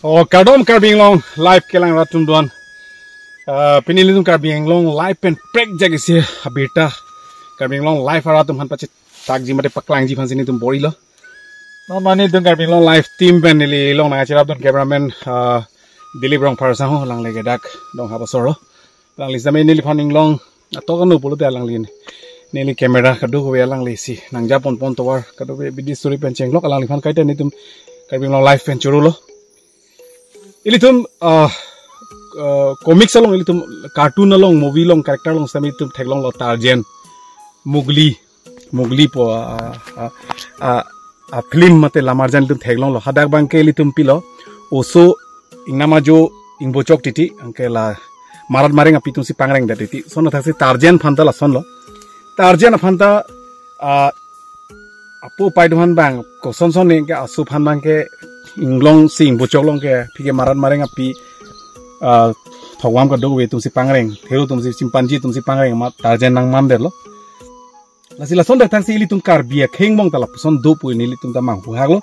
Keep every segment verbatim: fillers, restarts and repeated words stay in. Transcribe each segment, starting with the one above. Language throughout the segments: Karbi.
Oh, kardom Karbi Anglong live kelang rat atum doan. Ah, pini ilitum Karbi Anglong live pen prekjak isi abirta Karbi Anglong live arat atum aphan pachethakji mate paklangji aphansi nelitum bor-ilo. Non mane ilitum Karbi Anglong live team pen neli along nangcherap dun cameraman, ah, Dilip Rongphar asangho, alangli ke dak Dongha Basor lo. Alangli sitame neliphan inglong atok anu pulote alangli neli camera kadokave alanglisi nangjap ponpon tovar, kadokave bidi suri pen chenglok, alangliphan kaita nelitum Karbi Anglong live pen chorolo. Ilitum, ah, ah, comics along, ilitum cartoon along, movie along, character along sitame ilitum theklonglo Tarzan, Mowgli, Mowgli pu, ah, ah, ah, ah, film mate lam arjan ilitum theklonglo. Hadak abangke ilitum pilo, oso ingnam ajo ingbochok titi, anke la marat mareng api atumsi pangrengdet titi. Lason athaksi Tarzan aphanta lasonlo. Tarzan aphanta, ah, apo apai do aphan abang kosonson ne ke aso aphan abangke inglongsi ingbochok along ke aphi ke marat mareng api, ah, thokvam kadokave atumsi pangreng, hero atumsi, chimpanzee atumsi pangreng amat Tarzan nangmandetlo. Lasi lason athaksi ilitum Karbi akheng angbong ta lapuson do pu nelitum ta manghu haklo.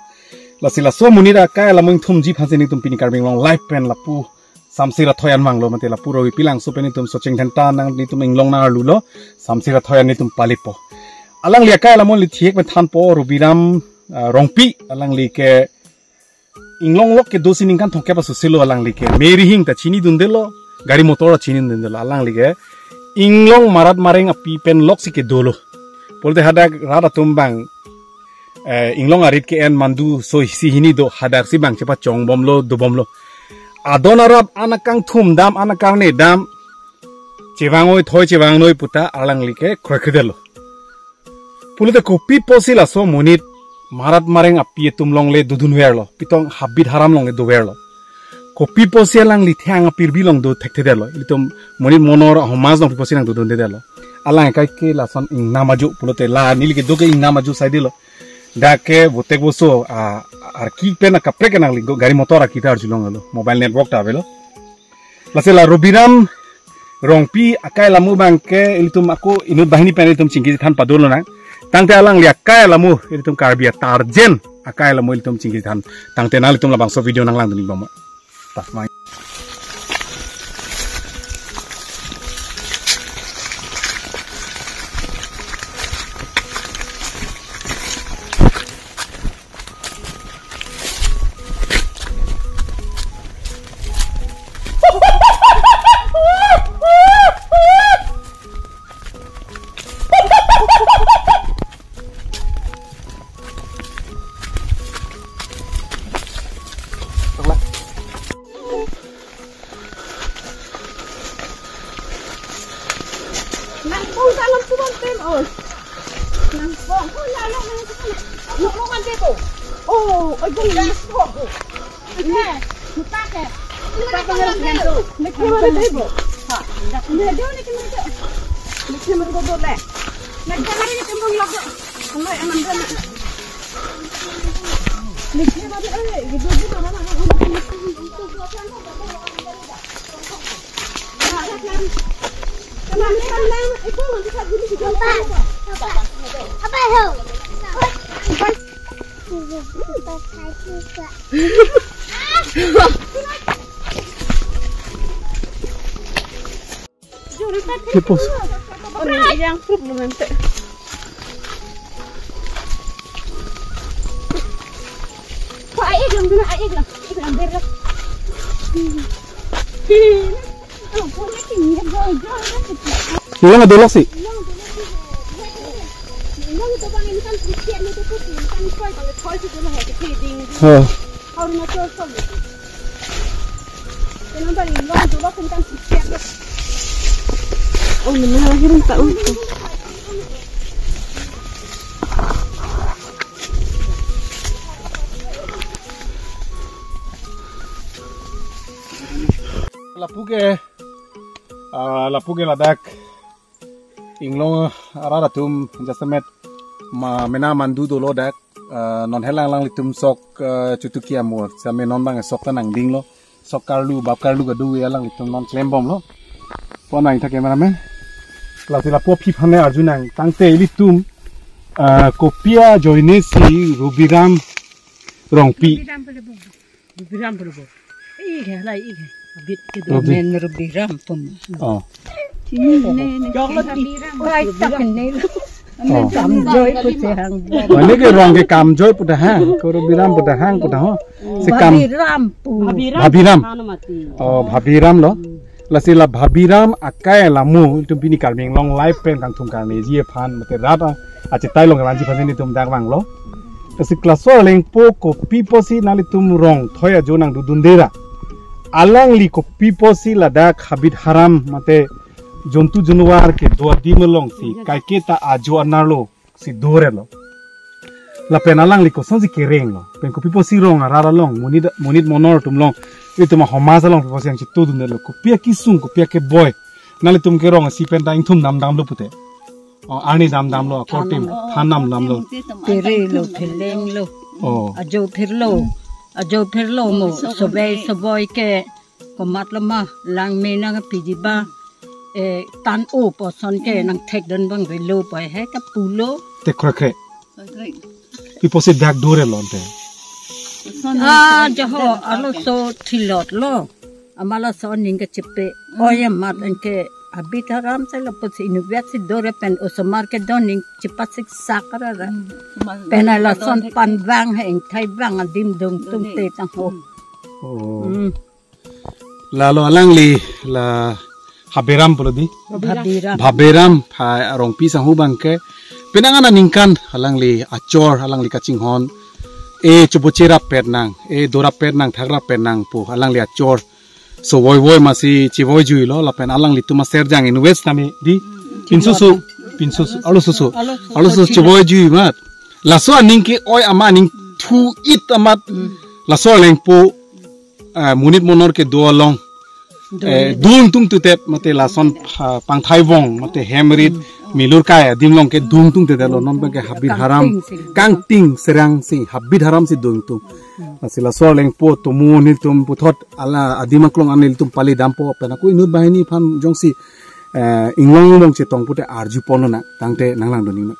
Lasi laso amonit akai alamong thumji aphansi nelitum pini Karbi Anglong live pen lapu Samsir Athoi an vanglo mate lapu Rovi Pilangso pen nelitum Socheng Dhenta nang nelitum inglong nangarlulo, Samsir Athoi an nelitum palipo. Alangli akai alamong neli thihek pen thanpo, Robiram, ah, Rongpi, alangli ke inglong lok kedosi ningkan thomkep aso silo, alangli ke meri hing ta chinidundelo, gari motor ta chinidundelo, alangli ke inglong marat mareng api pen loksi kedolo. Pulote hadak rat atum abang, eh, inglong arit ke-en mandu so isi hini do, hadaksi abang chepachongbomlo, dobomlo. Adon arap an akangthum dam, an akarne dam, chevang-oi thoi, chevang-noi puta alangli ke kroikredetlo. Pulote kopi apotsi laso amonit marat mareng api atum along le dodunverlo, pitong habit haram along le doverlo. Kopi apotsi alangli thang apirbi along do thekthedetlo. Ilitum monit monor ahomaj along pi apotsi nangdodundedetlo. Alang akai ke lason ingnam ajo pulote la neli kedo ke ingnam ajo saidelo. Dak ke botek boso, ah, arki pen akaprek nangli go gari motor arki ta arjulonglo. Mobile network ta avelo. Lasi la Robiram Rongpi akai alamong abangke ilitum ako inut banghini pen ilitum chingki than padolo nang. Tangte alangli akai alamong ilitum Karbi a-Tarzan akai alamong ilitum chingki than. Tangte nanglitum labangso video nanglangdun-ik bom. Ta, mai. Nangpong dalam kubang pen, oh. Nangpong, oh, lalu nangpong. Nangpong kan dito. Oh, ay, gas ko. Ine, mutake. Mutake na lang dito. Nagkiwala tayo po. Ha, nagkiwala tayo. Nagkiwala tayo. Nagkiwala tayo. Nagkiwala tayo. Ano, ano, ano. Kipos. Orang yang proof belum nanti. Kok air dalam dulu, air dalam, air dalam berak. Ilang adolak si. Ha. Oh, ini lagi rin tahu. Lapu ke, ah, lapu ke ladak inglong arat atum jasemet ma mena mandu dolo dak, ah, non helang alanglitum sok, ah, chutuki amo, same non abang sok ta nangdinglo, sok karlu, bap karlu kadu alanglitum non klembomlo. Pon nang tha cameraman. Lasi lapu aphi aphan arjunang tangte ilitum, ah, kopi ajoine si Robiram Rongpi. Robiram pele bo. Robiram pele bo. Ih, lai ih. Abit ke Ruby. Men Ruby Ram pum. Oh. Chini ne ne. Jok lo ti. Oi, tak ne. Oh. Kam joi ko che hang. Oh, ini ke rong ke kam joi pu ta hang. Ko Ruby Ram pu ta hang pu ta ho. Si kam. Bhabi Ram pu. Bhabi Ram. Bhabi Ram. Hanu mati. Oh, Bhabi Ram lo. Lasi la Bhabi Ram akai lamu itum pini Karbi Anglong live pen kangthum kangneji aphan mate rat a, achetai long kevanji aphan si netum dak vanglo. Lasi laso arlengpo kopi pusi nanglitum rong thoi ajo nangdodun dera. Alangli kopi pusi ladak habit haram mate jontu januar kedo adim alongsi kaike ta ajo anerlo si do-et lo. Lapen alangli kosonsi kereng lo. Pen kopi pusi rong arat along, monit, monit monor atum along, itum ahomaj along kopi pusi nangchetongdun-et lo. Kopi akesung, kopi akeboi. Nanglitum ke rong isi pen ta ingthum dam damlo pute. Oh, arni dam damlo, akorte than dam damlo. Pere lo, pherleng lo. Oh. Ajo pherlo. Ajo pherlo mo, sobei soboi ke. Komat lo ma, lang me nangpiji ba, eh, tan o puson ke nangthekdun abang avelo pu he ta pulo. Te khrekre. Pi pusi dak do-et lo ante. Ah, jaho, arloso thilot lo. Amat laso aning kechepe. Oi amat anke habit haram si lapusi inutvet si do-et pen osomar kedo aning chepasik sak ra ra. Pen lason pan vang he ingthai vang adim dungtung te tang ho. Oh. Hmm. Lalo alangli la Bhabi Ram pulo di. Bhabi Ram. Bhabi Ram pha arongpi sanghu abangke. Penang aningkan alangli achor, alangli kachinghon. E chobo cherap pet nang, e dorap pet nang, thakrap pet nang pu alangli achor. So voi voi masi chevoi juilo, lapen alanglitum aserjang inutvet tame di. Pinsusu, pinsusu, arlososo. Arlososo chevoi jui amat. Laso aning ke oi amat aning thu-et amat. Laso arlengpo ah, monit monor kedo along, eh, dungtung tutet mate lason, ah, pangthai vong mate hem rit milur kai adim along ke dungtung tutet lo, non abangke habit haram kangting serang si habit haram si dungtung. Lasi laso arlengpo tomo nelitum puthot ala adim aklong an nelitum pali dampo pen ako inut banghini aphan jongsi, eh, inglong inglong chetong pute arju pon nang tangte nanglangdun ning.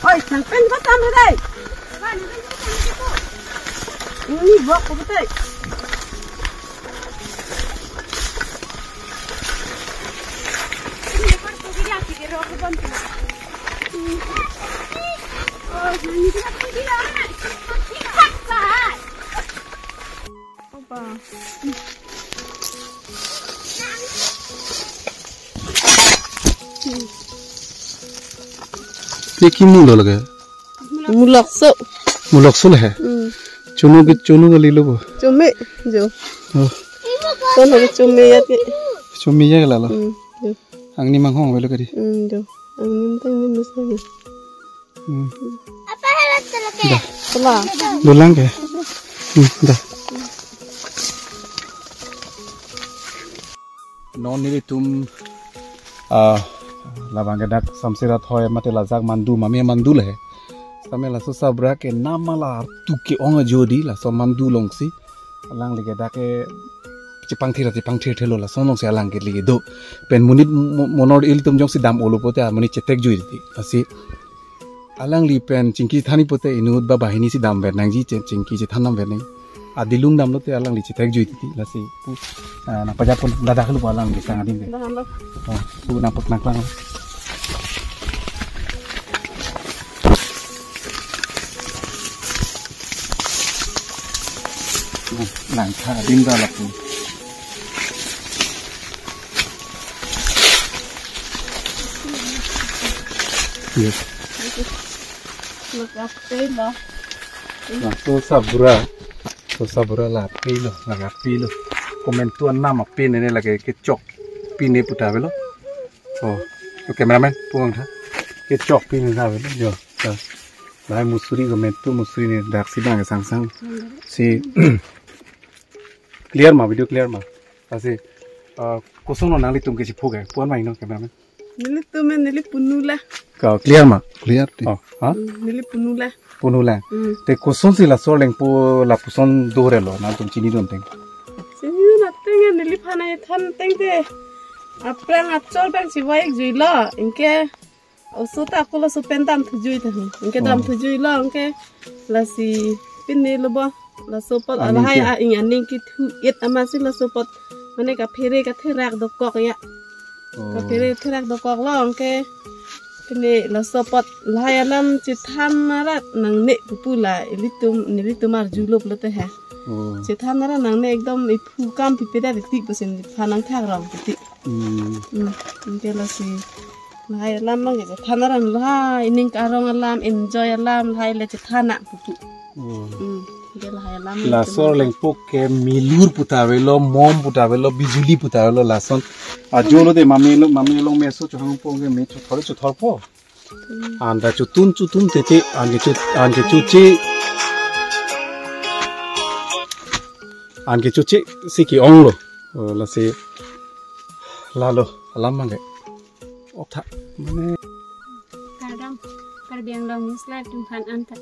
Oi, nang pen ko tam dai. Ini bok ko betai. Opa. Ye ki mulo lage? Mulokso. Mulokso le he? Hmm. Chunu ke, chunu ke lilo bo? Chome, jo. Oh. Chunu ke chome ya ke. Chome ya lalo. Hmm, jo. Angni manghong avelo kadi. Hmm, jo. Angni tang ni musa ke. Hmm. Apa hal tu lagi? Dah. Salah. Dolang ke? Hmm, dah. Non nelitum, ah, labang ke dak Samsera thoi mate lajak mandu, mami mandu le he. Same laso sabra ke nama la artu ke-ong ajo di, laso mandu alongsi. Alangli ke dak ke chepangthir, chepangthir thelo laso alongsi alang ke lake do. Pen monit mo-, monor ilitum jongsi dam-olo pute amonit chetek jui di. Lasi alangli pen chingki than-i pute inut ba banghini si damvet nangji, che-, chingki chethan damvet nang. Adilung damlote alangli chetek jui titi lasi pu, ah, nangpajapon ladak lo alang kesang adim ke. Dah, dah. Oh, pu nangpek nangklang. Nangtha adim dah lapu. Yes. Laso sabra. Laso sabra la pilo, la pilo. Komentu anam apin ne lake kechok pine puta avelo. Oh, to cameraman puang tha. Kechok pine ta avelo. Jo. Ta. Lahai musuri ko metu musuri ne daksi bang sangsang. Si clear ma, video clear ma? Lasi, uh, kosonlo nanglitum ke chiphu ke? Puan ma ino cameraman? Nelitum, eh, neli punula. Ka clear ma? Clear ti. Oh, ha? Hmm, neli punula. Punula. Hmm. Te kosonsi laso Lengpo lapuson dorelo, nangtum chinidun ateng? Chinidun ateng, eh, neliphan ai than ateng te. Aphrang achor bang chiwai juilo, anke oso ta ako laso pen damthu jui ta. Anke, oh, damthu juilo, anke lasi pini lo bo. Laso apot, aning alahai ke, a ing aning kethu-et amatsi laso apot mane kaphere katherak dokok ya. Oh. Kaphere therak dokoklo, anke pini laso apot lahai alam chethan arat nangne pupu la ilitum, nelitum arjulo pulote he. Oh. Chethan arat nangne ekdom iphu kam pipedet itik pusi neliphan nangthak rong itik. Hmm. Hmm. Anke lasi lahai alam bang ke chethan arat lo ha, ining karong alam, enjoy alam, lahai le chethan na pupu. Hmm. Hmm. Anke lahai alam. Laso Lengpo ke milur pu ta avelo, mom pu ta avelo, bijuli pu ta avelo, lason. Ajo lo de, mame lo, mame lo meso chohangpo ke me chothor chothorpo. Hmm. Anta chotun chotun te che, anke chot, anke chot che. Anke chot che si ke-onglo. Oh, lasi lalo alam bang ke. Otha, mane. Kardom, Karbi Anglong News Live atum aphan anta.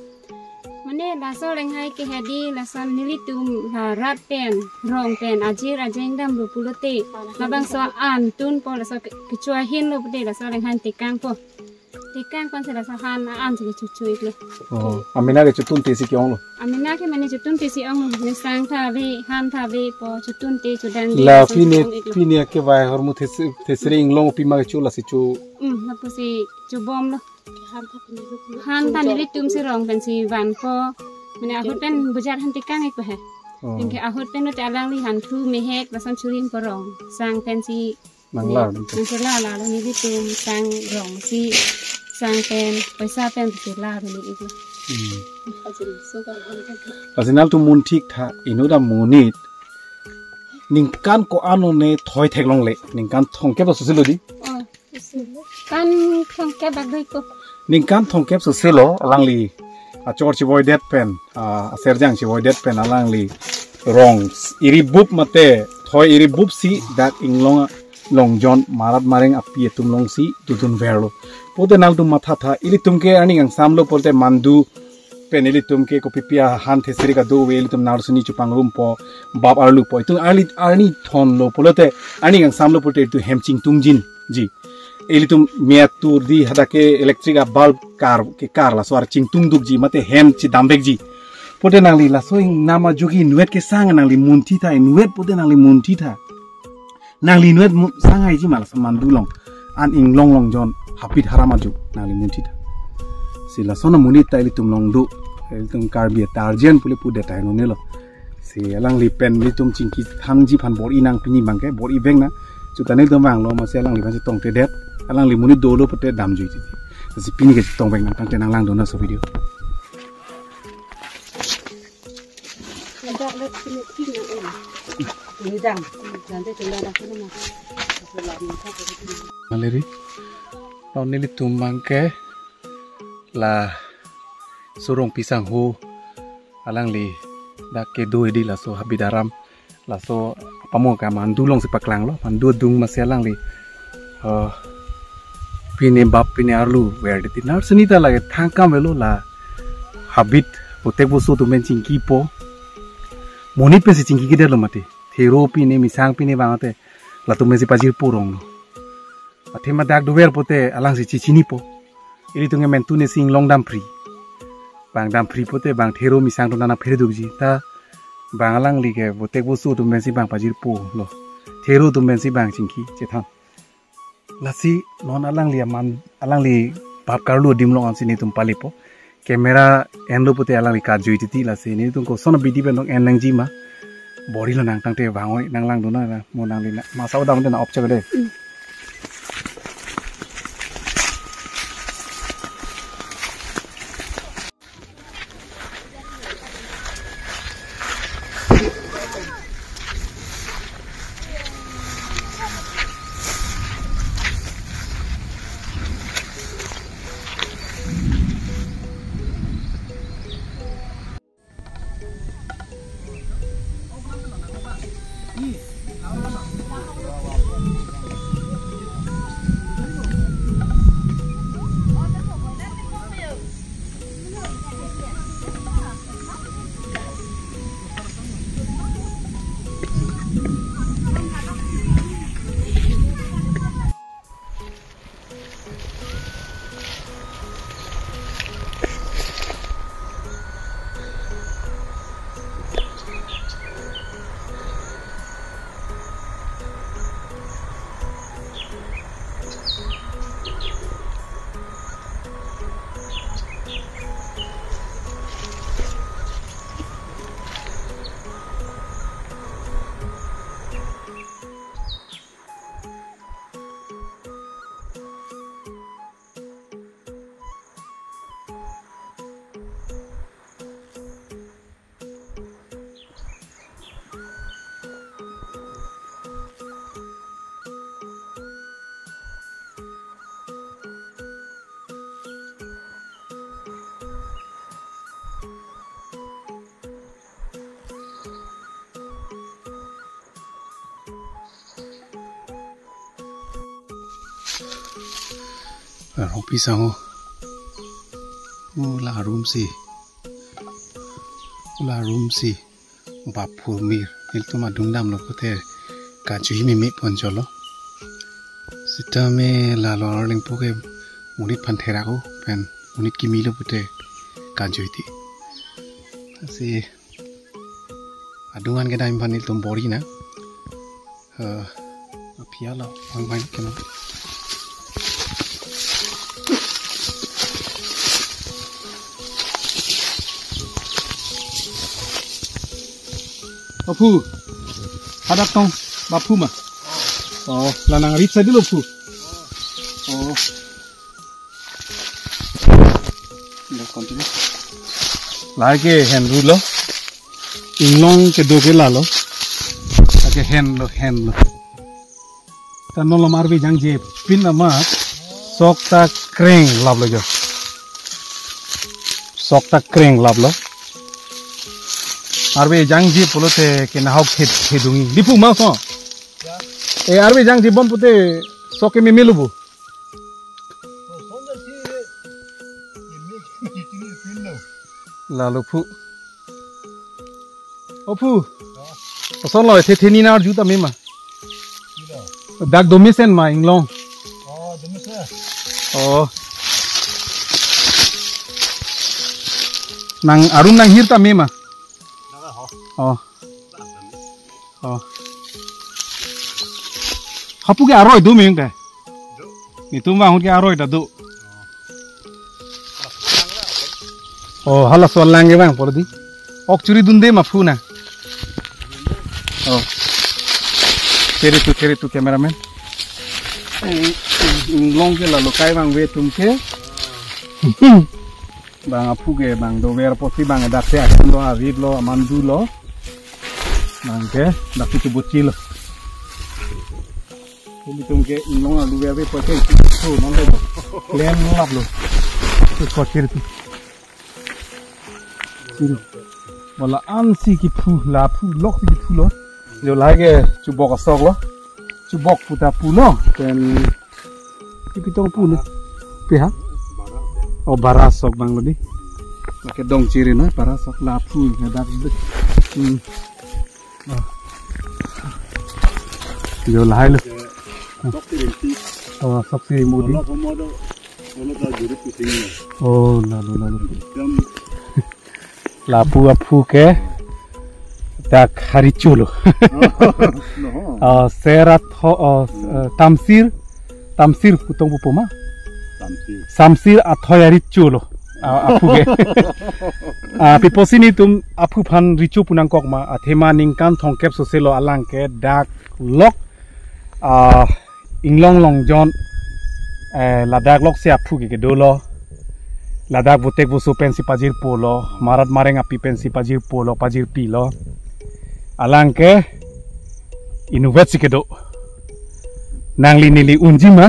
Mane laso Lenghai ke hedi lason nelitum la rat pen, rong pen, ajir ajeng damlo pulote labangso an tunpo, laso ke-, kecho ahin lo pulote laso Lenghai tekangpo. Tekang ponsi laso han an si kecho cho-iklo. Oh, amena ke chotuntesi ke-onglo? Amena ke mane chotuntesi onglo, ne sang tha ave, han tha avepo, chotunte chodangde, la lason pine, ong-iklo. Pine ke vai hormu thes-, thesere inglong pima kecho lasi cho. Hmm, lapusi chobomlo. Han tha nelitumsi rong pensi vanpo. Mane ahut pen bujar han tekang-ikpo he. Oh. Anke ahut pen lote alangli hanthu mehek lason churinpo, rong sang pensi nanglar. Nang sela la lo nelitum sang rong si, sang pen, paisa pen sela lo ni itu. Hmm. Lasi nangtum munthitha, inut amonit ningkan ko-an one thoi theklongle, ningkan thomkep soselo di? Oh, soselo. Kan thomkep bak doi ko. Ningkan thomkep soselo alangli achor chivoidet pen, ah, aserjang chivoidet pen alangli rong iribup mate thoi iribup si dak inglong longjon marat mareng api atum alongsi dodunverlo. Pote nangtum mathatha, ilitum ke arni kangsamlo pote mandu pen ilitum ke kopipi ahan thesere kadokave, ilitum narsuni chopangrumpo, bap arlupo. Itum arni, arni thonlo pulote, arni kangsamlo pulote itum hem chingtungjinji. Ilitum me atur di hadak ke electric a bulb kar, kekar laso ar chingtungdukji mate hem chedamvekji. Pote nangli laso ingnam ajogi inutvet kesang nangli munthitha, inutvet pote nangli munthitha. Nangli inutvet mu-, sanghaiji ma laso mandu along. An inglong longjon hapit haram ajo nangli munthitha. Si lason amonit ta ilitum along do, ilitum Karbi atarjen pule pudet ta henlo nelo. Si alangli pen ilitum chingki thanji aphan bor-i nang pini bang ke, bor-i vek nang. Chutane itum vanglo amatsi alangliphan chetongtedet. Alangli monit dolo pote damjui titi. Si pini ke chetongvek nang tangte nanglangdun laso video. Maleri. Nelitum bang ke la Sorong Pisang ho alangli dak kedo hedi laso habit aram, laso pamo ka mandu alongsi paklanglo, mandu adung amatsi alangli, eh, pine bap pine arlu ver titi. Narsuni ta lake thangkam avelo la habit, puthek boso atum pen chingkipo. Monit pensi chingkidetlo mati. Thero pine, misang pine vangte latum pensi pajirpo ronglo. Athema dak dover pote alangsi chichinipo. Ilitum ke mentu ne si inglong damphri. Bang damphri pote bang thero misang atum nangphere dukji. Ta bang alangli ke puthek boso atum pensi bang pajirpo lo. Thero atum pensi bang chingki chethan. Lasi non alangli aman, alangli bap karlu adim along ansi nelitum palipo. Camera enlo pote alangli kajui titi, lasi nelitum koson abidi pen dong en nangji ma. Bor-ilo nang tangte vangoi, nanglangdun nang, mo nangli na. Masa udah mungkin na opcha gede. Arong pi sang ho. Oh, la room si. La room si. Baphu mir. Nelitum adung damlo pute kajui meme pon cholo. Sitame lalo arleng puke monit phan therak ho pen monit kimi lo pute kajui ti. Si adung an kedam aphan nelitum bor-i nang. Eh, aphi alo, bang bang kena. Baphu, hadak tong, baphu ma. Oh, la nang rip sa dolo phu. Oh. Lake henru lo. Inglong kedo ke lalo. Lake hen lo, hen lo. Ta non lom arve jangje pin amat sok ta kreng laplo jo. Sok ta kreng laplo. Arve jangje pulote ke nahok khe, khedungi. Di phu ma so. E arve jangje bom pute sok ke meme lo bo. Lalo phu. O phu. Koson lo, the, the ni nar juta mema. Dak do mesen ma inglong. Oh. Nang arum nang hir ta mema. Oh. Oh. Hapu ke aroi do meng te. Netum vang ahut ke aroi ta do. Oh, halaso alang ke vang polo di. Ok churi dunde ma phu na. Oh. Chere tu, chere tu cameraman. Inglong ke lalo kai vangve atum ke. Bang aphu ke bang dover apotsi bang dak si atum lo, arit lo, amandu lo. Bang ke dak si chebotchi lo. Kumi atum ke inglong alu verve apotsi tu non lo. Klem lap lo. Tu kosir tu. Sir. Wala ansi kephu, la phu lok si kephu lo. Jo lake chubok asok lo. Chubok puta pu lo. Pen Ipi tong pu ne? Pi ha? Oh, bara sok bang lo di. Lake dong chiri na, bara sok la phu ne dak de. Hmm. Oh. Jo lahai lo. Sok chiri ti. Oh, sok chiri modi. Olo komodo, olo ta juri puting ne. Oh, lalo, lalo. Jam Lapu aphu ke dak Haricho lo. No. Ah, Ser Atho-, ah, eh, Tamsir, Tamsir pu tong pu poma. Tamsir. Samsir Athoi Haricho lo. Ah, aphu ke. Ah, pi apotsi netum aphu aphan Richo pu nangkok ma, athema ningkan thomkep sose lo alang ke dak lok, ah, inglong longjon, eh, ladak lok si aphu ke kedo lo. Ladak botek boso pensi pajirpo lo, marat mareng api pensi pajirpo lo, pajirpi lo. Alang ke inutvet si kedo. Nangli neli unji ma.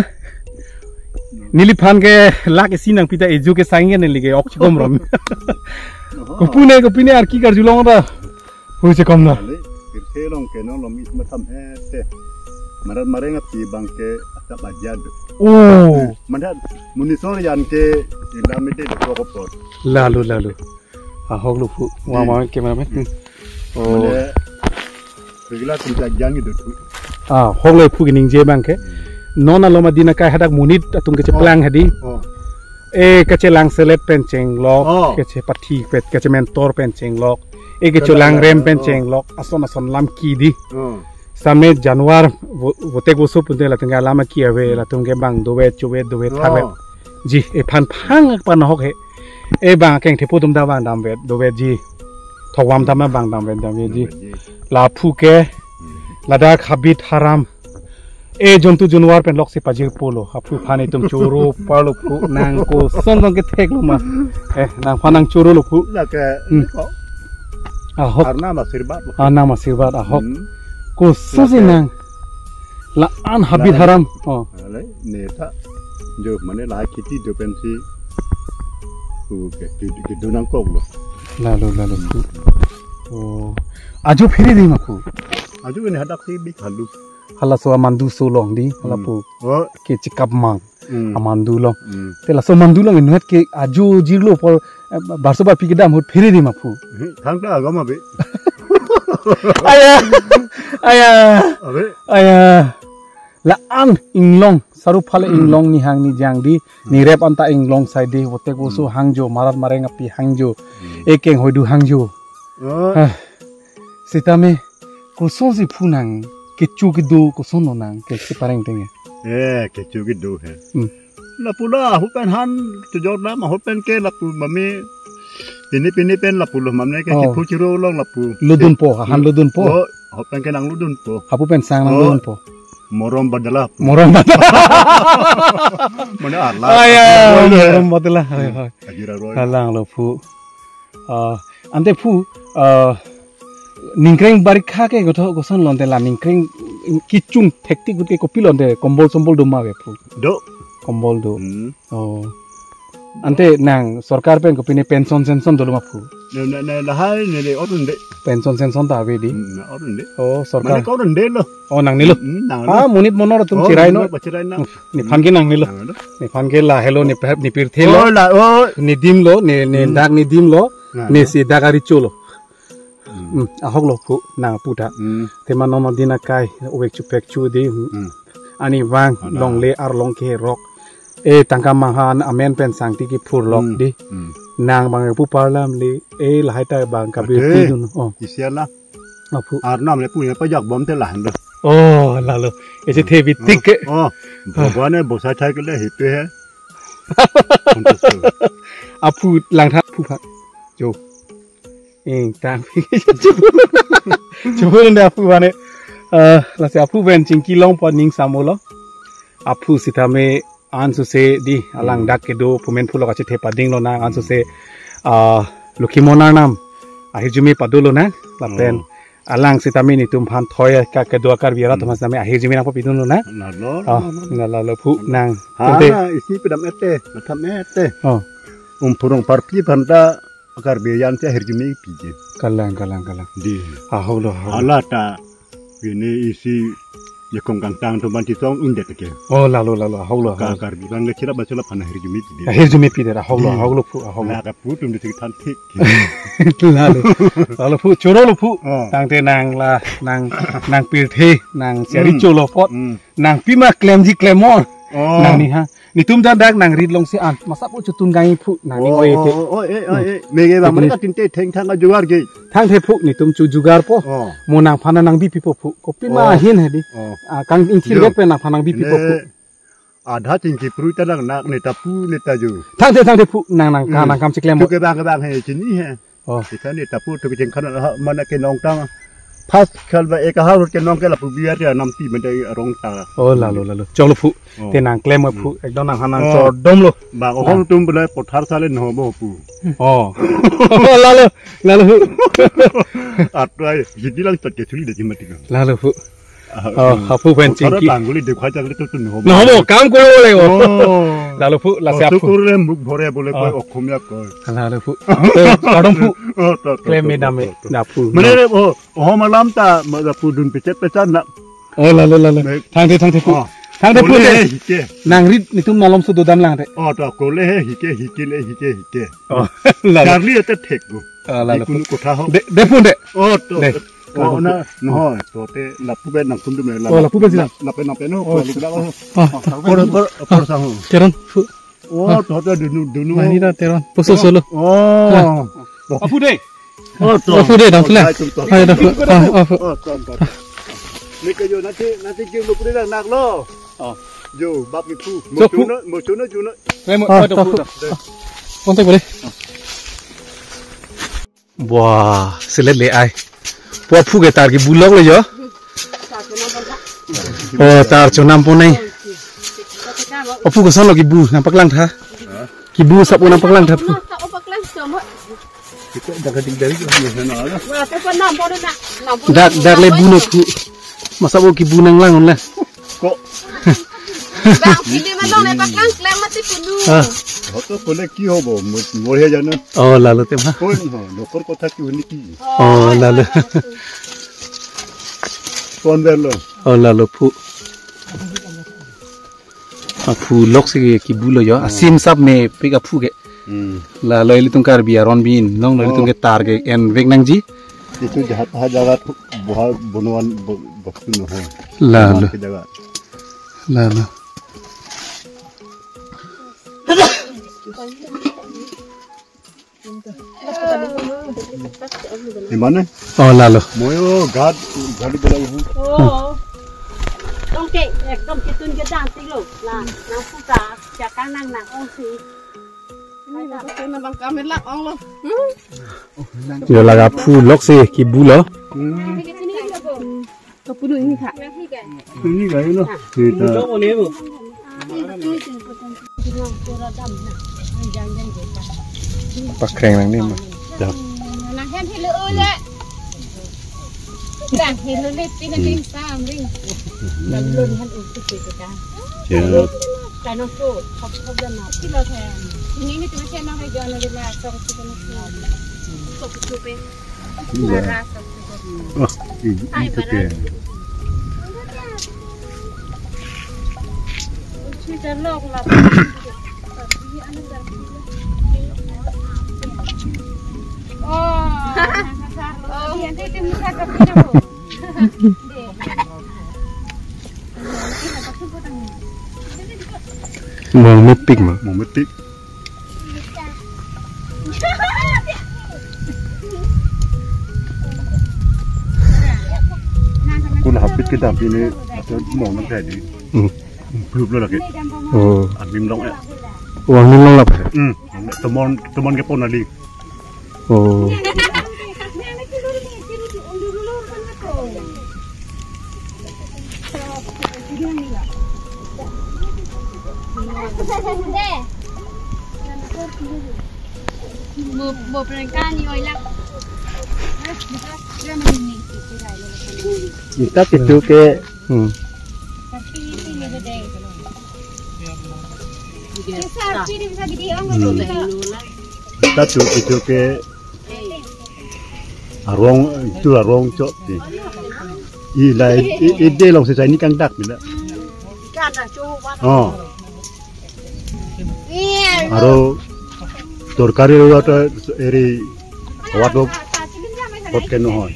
Neliphan ke lak isi nangpi ta ejo ke sangin neli ke ok chikom rom. Kopi ne, kopi ne arki karjulong ta. Hui si kom na. Ale, pirthe along ke non lom is matham he te. Marat mareng api abang ke asap aja do. Oh. Mandat munisor yan ke ila mete do ko por. Lalo, lalo. Ahok lo phu. Wa, hmm, wa, cameraman. Hmm. Oh. Mane, regla tum jak jang do tu. Ah, ahok lo phu ke ningje abang ke. Hmm. Non alom adin akai hadak monit atum kecheplang hedi. Oh. E kachelang selet pen chenglok, oh, kachepathi pen, kachementor pen chenglok, e kachelang rem pen, oh, chenglok, ason ason lam ki di. Oh. Same Januar vo-, votek voso pute latum ke alam ki ave, latum ke bang dovet, chovet, dovet, oh, thavet. Ji, ephan phang pan ahok he. E bang keng thepo atum ta bang damvet, dovet ji. Thokvam ta ma bang damvet, damvet ji. Damvet ji. Laphu ke, hmm, ladak habit haram. E jontu junwar pen lok si pajirpo lo, aphu aphan itum choro parlo phu nang koson tong kethek lo ma. Eh, nangphan nang choro lo phu. Lake, hmm, ko. Ahok. Arnam asirbad lo. Arnam asirbad ahok. Hmm. Koson si lake nang. La-an habit haram. Oh. Ale, neta. Jo mane la kheti do pensi. Ku ke, ke, kedo nangkok lo. Lalo, lalo. Oh. Ajo phere di ma phu. Ajo ini hadak si bik halu. Halaso amandu so along di, hala pu. Oh. Kechekap mang. Hmm. Amandu along. Hmm. Te laso amandu along inutvet ke ajo jirlo apor, eh, barso barpi kedam ahut phere di ma phu. Hmm, thangta agam abe. Aya. Aya. Abe. Aya. La-an inglong, saruphale inglong nihang nijang di, nirep anta inglong sai di, votek voso hangjo, marat mareng api hangjo, ekeng hoidu hangjo. Oh. Ah. Sitame, kosonsi phu nang, kecho kedo koson lo nang, ke si pareng teng. Eh, kecho kedo he. Hmm. Lapu la, ahut pen han, chojor dam, ahut pen ke lapu mame, pini pini pen lapu lo mamne ke, oh, chiphu chiro along lapu. Ludunpo, han ludunpo. Oh, ahut pen ke nangludunpo. Hapu pen sang nangludunpo. Morom badala. Morom badala. Mane arla. Aya, morom badala. Hoi, hoi. Ajira roi. Kalang lo phu. Ah, ante phu, ah, ningkreng barikha ke kotho koson lo ante la ningkreng kechung thektik ahut ke kopi lo ante kombol sombol do ma ke phu. Do. Kombol do. Hmm. Oh. Ante nang sorkar pen kopine pension sension dolo ma phu. Ne, ne, ne, lahai ne le orun de. Pension sension ta ave di. Hmm, ne orun de. Oh, sorkar. Mane ko orun de lo. Oh, nangne lo. Hmm, nangne lo. Ah, monit monor atum chirai no. Monit pachirai na. Hmm, nephan ke nangne lo. Nangne lo. Nephan ke lahelo, ne pe-, ne pirthe lo. Oh, la, oh. Ne dim lo, ne, ne dak ne dim lo. Nangne lo. Ne si dak arecho lo. Hmm. Hmm, ahok lo phu nang pu ta. Hmm. Te ma non adin akai uvek chupek chu di. Hmm. Hmm. Ani vang longle arlong ke rok. Eh, tangka manghan amen pen sangti kephur lok di. Hmm. Nang bang pu parlam le. Eh, lahai ta bang kabirti dun. Oh. Isi ala. Aphu. Arnam le pu ya pajak bom te lahan do. Oh, lalo. Isi the bitik ke. Oh. Bhagwan ne bosai thai ke le hipe he. Aphu langtha phu pha. Jo. Ing tang. Chubun da aphu bane. Eh, lasi aphu pen chingki longpo ning samolo. Aphu sitame ansose di alang dak kedo pumen phulo kachethe pading lo nang ansose, ah, Lokhi Mon Arnam ahirjume pado lo nang lapen alang sitame netum aphan thoi ka kedo Karbi arat atum sitame ahirjume nangpapidun lo nang. Lalo, ah, lalo, lalo. Lalo phu nang. Ha, ante na isi pedam ete, matham ete. Oh. Umphurong parpi aphan ta Karbi ayan te ahirjume piji. Kalang, kalang, kalang. Di. Ahok lo, ahok lo. Hala ta pini isi yekong kangtang atum aphan chetong un-e ke. Oh, lalo, lalo, ahok lo, ahok lo. Ka Karbi abang ke chirap ba chirap aphan ahirjume piji. Ahirjume piji, ahok lo, di. Ahok lo phu, ahok lo. La ka phu atum di thik than thik. Lalo. Lalo phu, choro lo phu. Oh. Tangte nang la, nang, nang pirthe, nang si arecho lo apot. Hmm. Nang pima klemji klem mo. Oh. Nangning ha. Netum dak dak nang rit longsi an. Masa pu chutun gangi phu nangning. Oh, oi te. Oh, oh, eh, oh, eh. Mege bang, mane ka tinte thengthang ajugar ke. Thangthe phu netum chu jugarpo. Oh. Mo nangphan nangbipipo phu. Kopima ahin he di. Oh. Ah, kang ingthir vet pen nangphan nangbipipo phu. Ne adha chingki pru ta lang nak ne ta pu ne ta ju. Thangthe, thangthe phu nang nang ka nang kam chiklem mo. Chu ke bang ke bang he chini he. Oh. Kita ne ta pu tu kecheng khan ha mana ke nong tang. Pas khal ba ek ha rut ke nong ke lapu biar ya namti mende arong ta. Oh, lalo, lalo. Cholo phu. Oh. Te nang klem phu. Ekdom nang hanang chodom lo. Ba ohom atum bela pothar sale no bo phu. Oh. Lalo, lalo phu. Atrai, jidi lang tot ke chuli de jimati. Lalo phu. Oh, aphu pen chingki. Tanguli dekha chakle tu tu no. No, kam koro le. Oh. Lalo phu, lasi aphu. Koro le muk bhore bole koi Okhomia koi. Lalo phu. Kardom phu. Oh, to, to, klem to, me to, dam me, to, to. Da phu. Mane le, oh, oh, malam ta, ma da phu dun pechet pechan na. Oh, lalo, lalo. Thangthe, thangthe phu. Oh. Thangthe phu. Kole te. Hike. Nang rit netum malom sudo dam lang te. Oh, to, kole he, hike, hike le, hike, hike. Oh, lalo. Charli ate thek go. Oh, lalo. Kunu kotha ho. De, de phu de. Oh, to. De. Oh, na, no, to te lapu pen nang kundu me la. Oh, lapu pen sila. Lapen lapen no, oh, ko lukda, oh. Ah, por, por, por sa ho. Teron phu. Oh, to te dunu, dunu. Mani da teron. Poso solo. Oh. Aphu de. Oh, to. Aphu de, dam sila. Hai, to, to. Hai, da phu. Ah, ah, phu. Oh, to, to. Ni ke jo nanti, nanti ke mo pudi nak lo. Oh. Jo, bap ni phu. So, phu. Mo chuna, mo chuna, chuna. Mo, ah, oh, to, to, phu, phu. To. Kontak boleh. Wah, selet le ai. Pu aphu ke tar kebu lok le jo. Oh, tar chonam pon nai. Aphu koson lo kebu nangpaklang tha. Kebu sap-o nangpaklang tha phu. Dak, dak le bu no phu. Masa bo kebu nanglang on le. Ko. Bang, pili malong ne paklang klem mati punu. Ah. Hoto kole ki hobo, mo-, moria jano. Oh, lalo tema. Kon ho, lokor kotha ki huni ki. Oh, lalo. Kon berlo. Oh, lalo phu. Aphu lok si kebu lo jo. Asim sap mepik aphu ke. Hmm. Lalo ilitum Karbi aron bin. Nong lo ilitum ke tar ke envek nangji. Itu jahat ha jagat buhar bunuan bu-, bukti no ho. Lalo. Bunuan ke jagat. Lalo. Imane? Oh, lalo. Moyo gad, gad bela ihu. Oh. Tong ke, ekdom kitun ke dang tilo. Na, nang puta, siakang nang nang ong si. Ini na, na bang kami lak ong lo. Hmm? Yo laga phu lok si kebu lo. Hmm. Kapuno ini, Kak. Ini kayu no. Kita. Pakreng nang ni ma. Dah. Nang hem hilo le. Dah hilo le, tina ring sam ring. Dah belum han untuk kita. Ya. Kano tu, hop hop dan mati lo saya. Ini ini tu saya nak kerja nak dia sok tu kena. Sok tu pe. Iya. Oh, i-, itu ke. Mong mepik ma. Mong mepik. Kun hapit ke dampi ni, atau mau nang tadi. Hmm. Belum lo lagi. Oh. Anim long ya. Oh, anim long lap. Hmm. Temon, temon ke pon ali. Oh. Kita itu ke, hmm. Kita itu, itu ke arong, itu arong chot ni. I la, i, i de long si sai ni kangdak ni la. Oh. Aro torkari lo ta eri wat lo pot ke no hoi.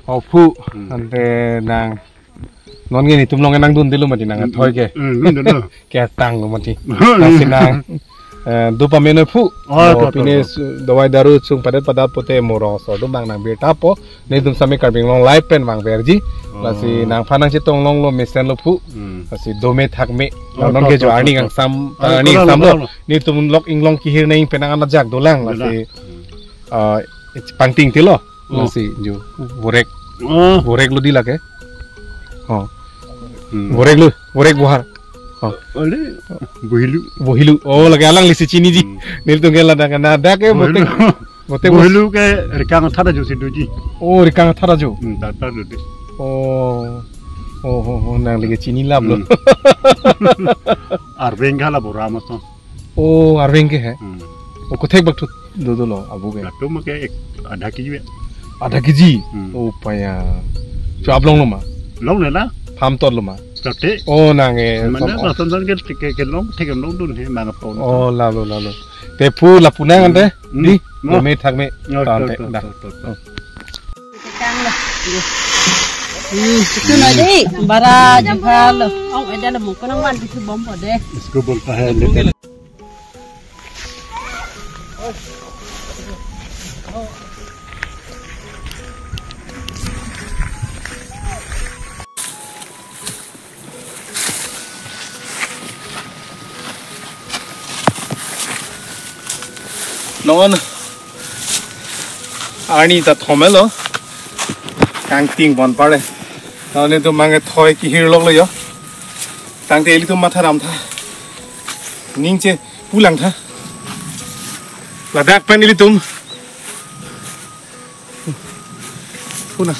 Oh, phu, hmm, ante nang non nge netum along nangdun dilo mati nang, hmm, athoi ke. Hmm, hmm, dun, dun. Ketang lo mati. Hmm. Lasi nang, eh, do pame noi phu. Oh, oh, to, to, pine to. Su-, dawai daru sung padet padat pote mo rong asor do bang nang birta po. Netum sami Karbi Anglong live pen vangverji. Oh. Lasi nangphan nangchetong longlo mesen lo phu. Hmm. Lasi dome thakme. Oh, non to, ke to, jo to, arni to. Angsam, ah, arni to, angsam to, lo. To. Netum lok inglong kehir nang pen nang anajak dolang. Dolang. Lasi, hmm, ah, pangting tilo. Oh. Lasi jo vorek. Oh. Vorek lo di lake. Oh. Hmm. Vorek lo, vorek buhar. Oh. Ole, bohilu. Bohilu. Oh, lake alanglisi chiniji. Hmm. Nelitum ke ladak, ladak ke bohilu. Botek. Botek bos. Bohilu ke rikang athara jo si doji. Oh, rikang athara jo. Hmm, tata doji. Oh. Oh, oh, oh, nangli ke chini lap lo. Hmm. Arveng ke hala bora maso. Oh, arveng ke he. Hmm. Oh, kothek bak thu do dolo abu ke. Latum ke ek adha kg ya. Adha kg? Hmm. Oh, paya. Cho ablong lo ma? Longle la. Pham tot lo ma? Tote. Oh, nang e. Mana son, oh, lason son ke, ke, kelong, theklongdun he, mangapon. Oh, lalo, lalo. Te phu lapu nang ante. Hmm. Di, mo, dome thakme. Yo, tante, to, to, dah. To, to, to. Oh. Hmm, itu na dei, bara jepal. Ong eda le mungkin nang wan itu bom po dei. Isko bolta hai litar. Non arni ta thomelo. kangting pon pare. Nelitum mangke thoi kehir loklo jo. Tangte ilitum matha damtha. Ning chepulang tha. Ladak pen ilitum. Puna.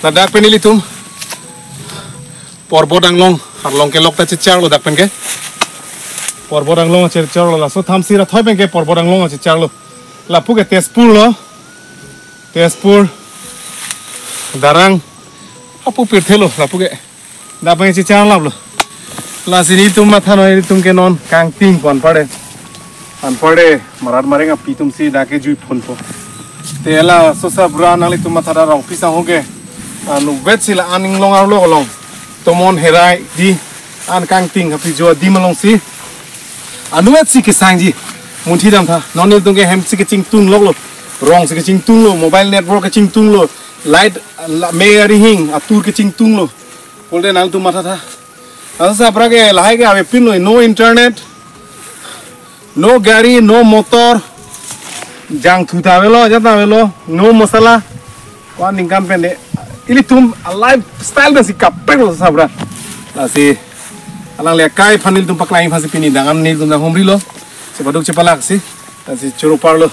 Ladak pen ilitum. Porbot anglong, arlong kelok ta checharlo dak pen ke. Porbot anglong checharlo, laso thamsi ra thoi pen ke Porbot anglong checharlo. Lapu ke Tezpur lo. Tezpur. Darang. Apu pirthe lo, lapu ke. Dak pen checharlaplo. Lasi nelitum matha noi, nelitum ke non kangting pon pare. Anparde marat mareng api atumsi dak ke jui phonpo. Te laso sabra nanglitum matha da rong pisang hoke. Anu vet sila aning long arlo long. Tomon herai di an kangting api jo di malongsi. Anu vet si kesangji. Munthi damtha. Non nelitum ke hem si kechingtung loklo. Rong si kechingtunglo. Mobile network kechingtunglo. Light la me arihing atur kechingtunglo. Pulote nangtum matha tha. Laso sabra ke lahai ke avepinlo, no internet, no gari, no motor, jangthu ta avelo, ajat ta avelo, no masala. Ko-an ningkan pen de. Ilitum a lifestyle pensi kapeklo sabra. Lasi alangli akai aphan nelitum paklang aphansi pini dang an nelitum dang humrilo. Chepaduk chepalaksi. Lasi choro parlo.